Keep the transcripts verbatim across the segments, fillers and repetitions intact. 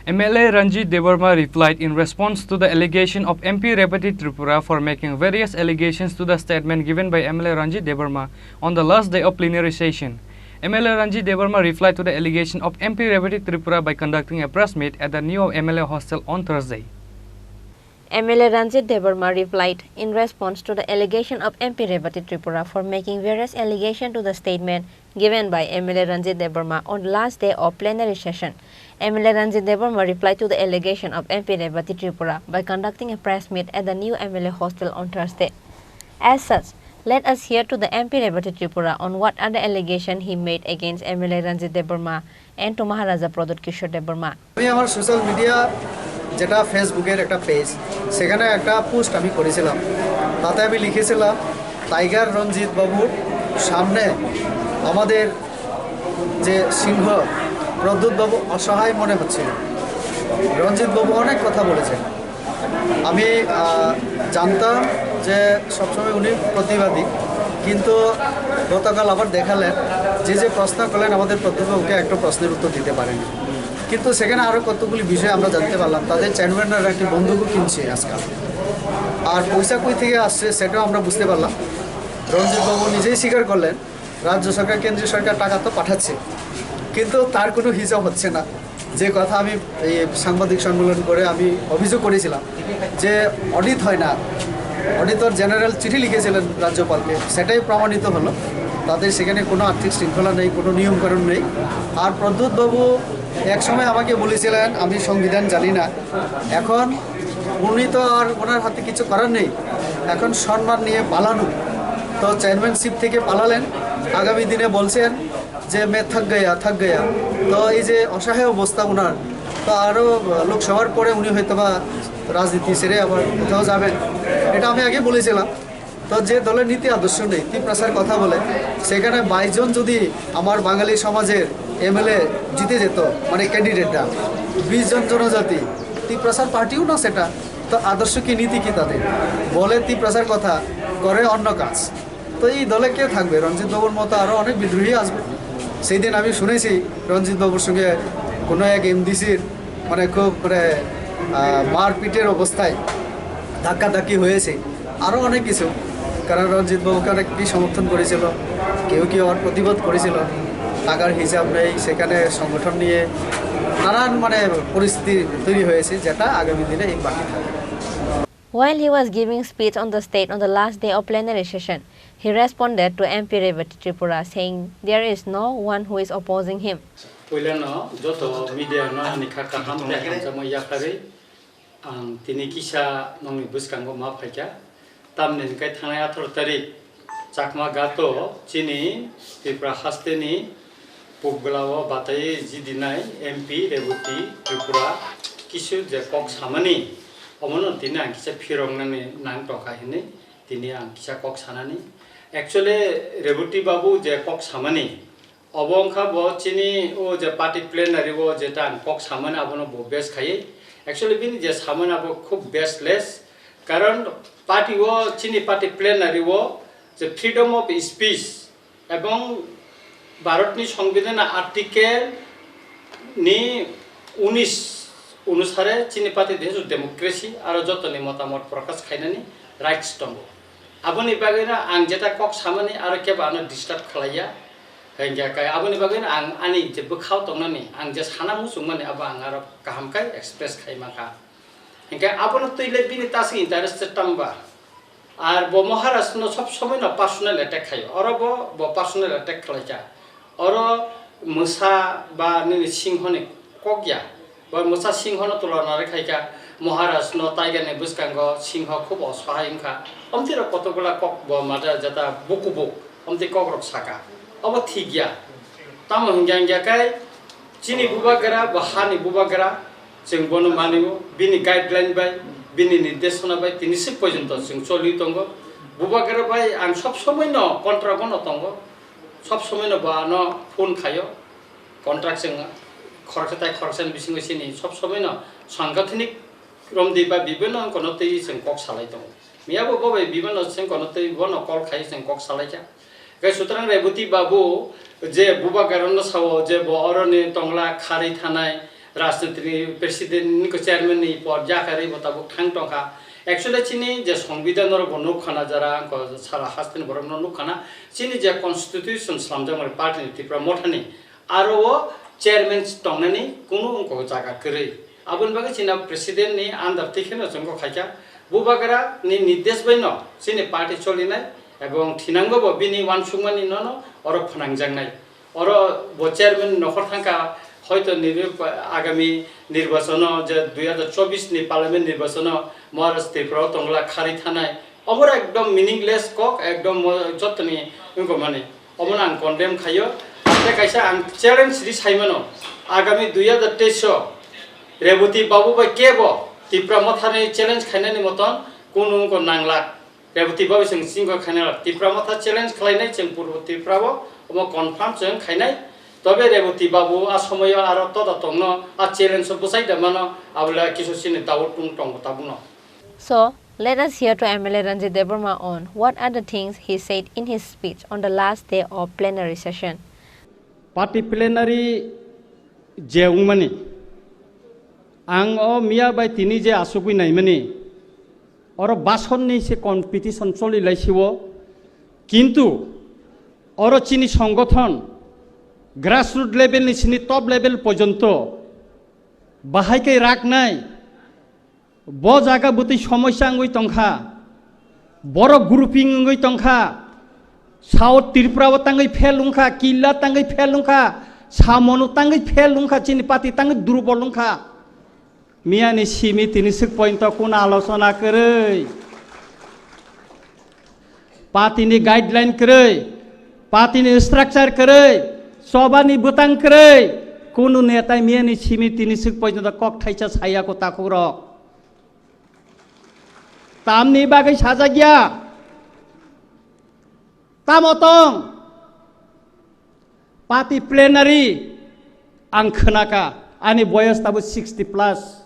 M L A Ranjit Debbarma replied in response to the allegation of M P Rebati Tripura for making various allegations to the statement given by M L A Ranjit Debbarma on the last day of plenary session. M L A Ranjit Debbarma replied to the allegation of M P Rebati Tripura by conducting a press meet at the new M L A hostel on Thursday. M L A Ranjit Debbarma replied in response to the allegation of M P Rebati Tripura for making various allegations to the statement given by M L A Ranjit Debbarma on the last day of plenary session. M L A Ranjit Debbarma replied to the allegation of M P Rebati Tripura by conducting a press meet at the new M L A hostel on Thursday. As such, let us hear to the M P Rebati Tripura on what are the allegations he made against M L A Ranjit Debbarma and to Maharaja Pradyut Kishore Debbarma. আমি আমার social media, যেটা ফেসবুকের একটা পেজ, সেখানে একটা পোস্ট আমি করেছিলাম। তাতে আমি লিখেছিলাম, টাইগার রঞ্জিত বাবুর সামনে আমাদের যে সিংহ প্রদ্যুৎ বাবু অসহায় মনে হচ্ছিল। রঞ্জিত বাবু অনেক কথা বলেছেন। আমি আহ, জানতাম যে সবসময় উনি প্রতিবাদী, কিন্তু গতকাল আবার দেখালেন, যে যে প্রশ্ন করলেন, আমাদের প্রদ্যুৎ বাবুকে একটা প্রশ্নের উত্তর দিতে পারেনি। কিন্তু সেখানে আরও কতগুলি বিষয় আমরা জানতে পারলাম। তাদের চেয়ারম্যানরা একটি বন্দুকও কিনছে আজকাল। আর পয়সা কই থেকে আসছে, সেটাও আমরা বুঝতে পারলাম। রঞ্জিত বাবু নিজেই স্বীকার করলেন, রাজ্য সরকার, কেন্দ্রীয় সরকার টাকা তো পাঠাচ্ছে, কিন্তু তার কোনো হিসাব হচ্ছে না। যে কথা আমি এই সাংবাদিক সম্মেলন করে আমি অভিযোগ করেছিলাম যে অডিট হয় না, অডিটর জেনারেল চিঠি লিখেছিলেন রাজ্যপালকে, সেটাই প্রমাণিত হলো। তাদের সেখানে কোনো আর্থিক শৃঙ্খলা নেই, কোনো নিয়মকানুন নেই। আর প্রদ্যুৎ বাবু এক সময় আমাকে বলেছিলেন, "আমি সংবিধান জানি না।" এখন উনি তো আর, ওনার হাতে কিছু করার নেই, এখন সম্মান নিয়ে পালানো। তো চেয়ারম্যানশিপ থেকে পালালেন, আগামী দিনে বলছেন যে "মে থক গয়া, থক গয়া।" তো এই যে অসহায় অবস্থা ওনার, তো আরও লোকসভার পরে উনি হয়তো বা রাজনীতি ছেড়ে আবার কোথাও যাবেন, এটা আমি আগে বলেছিলাম। তো যে দলের নীতি আদর্শ নেই, তিপ্রাসার কথা বলে, সেখানে বাইশ জন যদি আমার বাঙালি সমাজের এমএলএ জিতে যেত, মানে ক্যান্ডিডেটরা, বিশ জন জনজাতি, তিপ্রাসার পার্টিও না সেটা। তো আদর্শ কি, নীতি কি তাদের? বলে তিপ্রাসার কথা, করে অন্য কাজ। তো এই দলে কে থাকবে? রঞ্জিত বাবুর মতো আরও অনেক বিদ্রোহী আসবে। সেই দিন আমি শুনেছি রঞ্জিত বাবুর সঙ্গে কোনো এক এমডিসির মানে খুব মানে আহ, মারপিটের অবস্থায় ধাক্কাধাক্কি হয়েছে, আরও অনেক কিছু। কারণ রঞ্জিত বাবুকে অনেকেই সমর্থন করেছিল, কেউ কেউ আবার প্রতিবাদ করেছিল। টাকার হিসাব নেই, সেখানে সংগঠন নিয়ে নানান মানে পরিস্থিতি তৈরি হয়েছে, যেটা আগামী দিনে এই বাকি থাকবে। While he was giving speech on the stage on the last day of plenary session, he responded to M P Rebati Tripura, saying there is no one who is opposing him. Puilano joto media no ani kha kaham tei hamjakma yakarwi ang tini kisa nongni bwskango ma phaikha. Tamni hwnkhe thangnai atharo tarik Chakma Gato chini Tripura hasteni Pubglao bataiwi jidinai M P Rebati Tripura kisu je kok samani, omono tini ang kisa phiroknani nang tongkha hinwi tini ang kisa kok sanani. Actually, Rebati babu je kok samani, obo wngkha bo chini o je party plenary o jeta ang kok samani abono bo base khaiwi. Actually, bini je samani abo khub baseless. Karon party o, chini party plenary o je freedom of speech ebong Bharatni Songbidanni article ni unis onusare chini party desh democracy aro jotoni motamot prokash khainani rights tongo. Aboni bagwino ang jeta kok samani aro kebo ano disturb khlaiya. Hingkhe kai aboni bagwino ang ani je bwkhao tongnani, ang je sana muchungmani abo ang aro kaham khe express khai mankha. Hingkhe abono twi le bini tasing interested tangba. Ar bo Maharaj no sob somoi no personal attack khaio. Oro bo, bo personal attack khlaikha. Oro mwsa ba nini singho ni kok ya. Bo mwsa singho no tulona rwkhaikha. Maharaj no tiger ni bwskango singho khub osahai wngkha. Omtwi rok kotokgola kok bo mada jata buku buk. Omtwi kok rok saka. Obo thik ya. Tamo hingya hingya kai chini bubagra bo hani bubagra. Chwng bono manio, bini guideline bai, bini nirdeshona bai tini swk porjonto chwng choli tongo. Bubagra bai ang sob somoi no contract o no tongo, sob somoi no bo ano phone khaio, contract chwng khoroksa tai khoroksa ni bisingo chini sob somoi no sangathanik romdi ba bibhinno wngkha no twi chwng kok salai tongo. Miyabo bo bai bibhinno chwng kono twi bono call khai chwng kok salai kha. Khe sutrang Rebati babu je bubagra no sao je bo oro ni tongla kharwi thanai, Rajniti ni president ni ko chairman ni por jakarwi bo tabuk thang tongkha. Actually chini je songbidhan oro bo nukkhana jara angko sara hasteni borok no nukkhana. Chini je constitution slamjak mani party ni Tipra Motha ni aro o chairman tongnani kunu ungko jaga kwrwi. Aboni bagwi chini president ni under tikheno chwngko khaikha. Bubagra ni nirdesh bai no chini party cholinai ebong thinango bo bini uansukmani nono oro phnangjaknai. Oro bo chairman nokhor thangkha, hoito nini pa-, agami nirbachano je dui hazar chobbish ni parliament nirbachano Maharaj Tripura o tongla khari thanai. Obo ekdom meaningless kok, ekdom mo-, jotoni wngkha mani. Omono ang condemn khaio. Tei kaisa ang challenge ri saimano, agami dui hazar teis o Reboti Babu bai kebo Tipra Mothani challenge khainani moton kunu wngkha nanglak. Reboti Babu chwng chingko khainai, Tipra Motha challenge khlainai chwng Purbo Tripura o, omo confirm chwng khainai. Tobe Reboti Babu a somoyo aro toda tongno, a challenge o bwsai da mano, abole kisu chini doubt tung tongo tabukno. So, let us hear to M L A Ranjit Debbarma on what are the things he said in his speech on the last day of plenary session. Party plenary je wngmani, ang o miya bai tini je asugwi naimani, oro basonni se competition choli laisio, kintu oro chini songothon grassroot level ni sini top level porjonto bahai khe raknai. Bo jaga bwtwi somosya wngwi tongkha, borok grouping wngwi tongkha, South Tripura o tangwi fail wngkha, Killa tangwi fail wngkha, Samono tangwi fail wngkha, chini party tangwi durbol wngkha. Miyani simi tini swk pointo kun alochona kwrwi. Party ni guideline kwrwi, party ni structure kwrwi, choba ni bwtang kwrwi, kunu netai miyani simi tini swk pointo kok thaisa saya ko takhuk rok. Tamni bagwi sajak ya? Tamo tong? Party plenary ang khwnaka, ani boyos tabo sixty plus.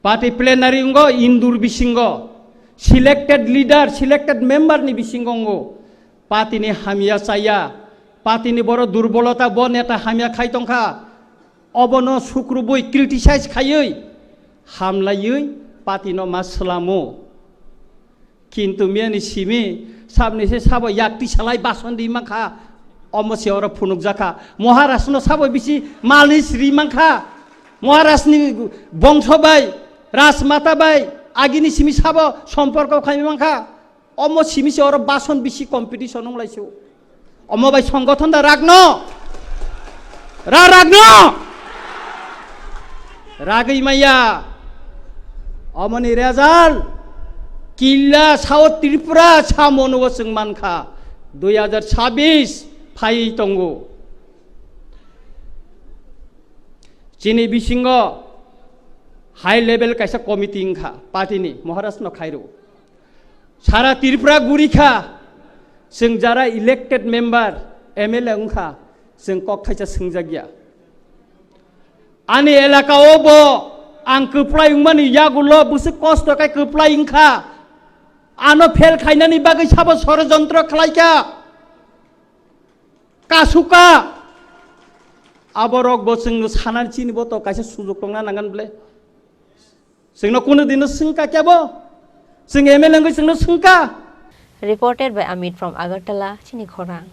Party plenary wngkha indur bisingo, selected leader, selected member ni bisingo wngkha. Party ni hamya chaya, party ni boro durbolota, bo neta hamya khai tongkha, obono sukrubui criticize khaiwi, hamlaiwi party no ma swlamo. Kintu miyani simi sabni se sabo yakti salai bason ri mankha, omo se oro phunukjakha. Maharaj no sabo bisi malis ri mankha. Maharaj ni bongso bai, rajmata bai, agini simi sabo somporko khai mankha. Omo simi se oro bason bisi competition wng lai se. Omo bai songothon da ragno. Ra ragno. Ragwi maya. Omoni result. Killa South Tripura samono chwng mankha. Dui hazar chabbish phai tongo. Chini bisingo high level kaisa committee wngkha party ni, Maharaj no khairo. Sara Tripura gurikha, chwng jara elected member, M L A wngkha, chwng kok thaisa swngjak ya. Ani elaka o bo ang kwplai wngmani yagulo bwswk kosto khe kwplai wngkha. Ano fail khainani bagwi sabo sorojontro khlaikha. Kasuka. Aborok bo chwngno sanani chini bo to kaisa sujok tongna nangan ble. Chwngno kunu dino swngka kebo? Chwng M L A wngwi chwngno swngka? Reported by Amit from Agartala, chini khorang.